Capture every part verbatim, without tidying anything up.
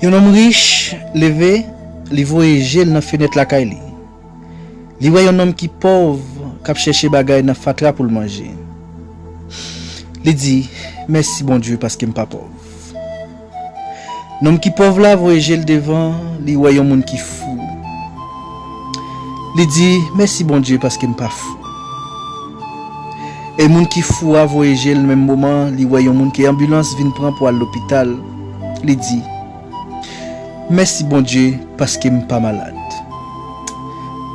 Yon nonm rich leve, li voye je l nan fenèt lakay li. Li wè yon nonm ki pòv k ap chèche bagay nan fatra pou l manje. Li di, "Mèsi, Bondye, paske m pa pòv." Nonm ki pòv la voye je l devan, li wè yon moun ki fou. Li di, "Mèsi, Bondye, paske m pa fou." E moun ki fou a voye je l menm moman, li wè yon moun ke anbilans vin pran pou al lopital. Li di, "Mèsi, Bondye, paske m pa malad."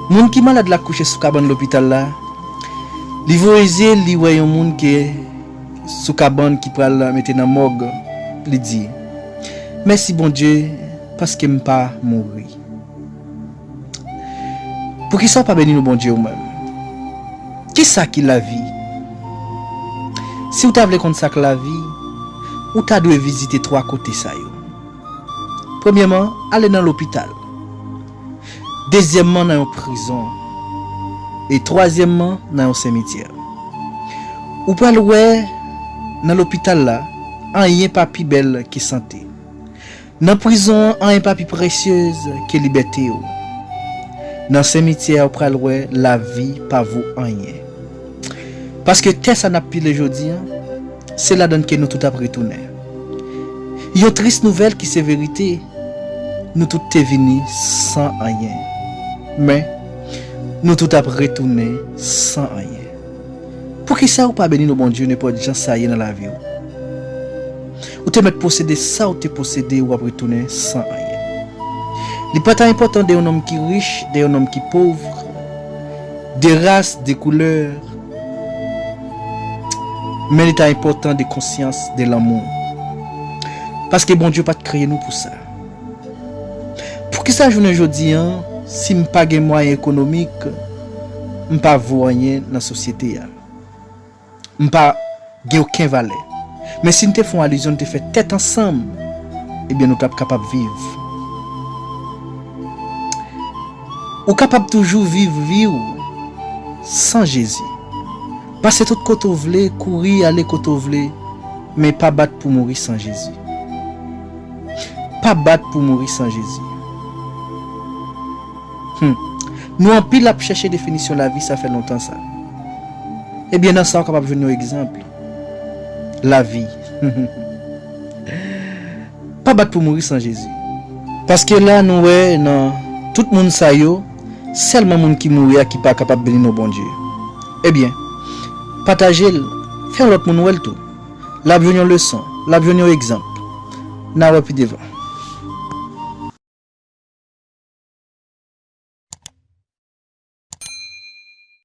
Moun ki malad la kouche sou kabann lopital la, li voye je l, li wè yon moun ke sou kabann ki pral mete nan mòg. Li di, "Mèsi, Bondye, paske m pa mouri." Poukisa w pa beni non Bondye ou menm? Kisa ki lavi? Si w ta vle konn sa k lavi, ou ta dwe vizite twa kote sa yo. Premyèman, ale nan lopital. Dezyèmman, nan yon prizon. E twazyèmman, nan yon simityè. Ou pral wè, nan lopital la, anyen pa pi bèl ke sante. Nan prizon an, anyen pa pi presyez ke libète w. Nan simityè a, ou pral wè lavi pa vo anyen. Paske tè sa n ap pile jodi an, se ladan l ke nou tout ap retounen. Yon tris nouvèl ki se verite, nou tout te vini san anyen. Men, nou tout ap retounen san anyen. Poukisa ou pa beni non Bondye nenpòt jan sa ye nan lavi w? Ou te mèt posede sa ou te posede, w ap retounen san anyen. Li pa ta enpòtan de yon nonm ki rich, de yon nonm ki pòv, de ras, de koulè, men li ta enpòtan de konsyans, de lanmou. Paske Bondye pa t kreye nou pou sa. Poukisa jounen jodi an, si m pa gen mwayen ekonomik, m pa vo anyen nan sosyete a? M pa gen okenn valè. Men si n te fè yon alizyon, n te fè tèt ansanm, ebyen nou t ap kapab viv. Ou kapab toujou viv vi w san Jezi. Pase tout kote w vle, kouri ale kote w vle, men pa bat pou mouri san Jezi. Pa bat pou mouri san Jezi. Hmm. Nou anpil ap chèche definisyon lavi, sa fè lontan sa. Ebyen, nan sa, w kapab jwenn yon egzanp. Lavi. Pa bat pou mouri san Jezi. Paske la, nou wè nan tout moun sa yo, sèlman moun ki mouri a ki pa kapab beni non Bondye. Ebyen, pataje l, fè yon lòt moun wè l tou. L ap jwenn yon leson, l ap jwenn yon egzanp. N a wè pi devan.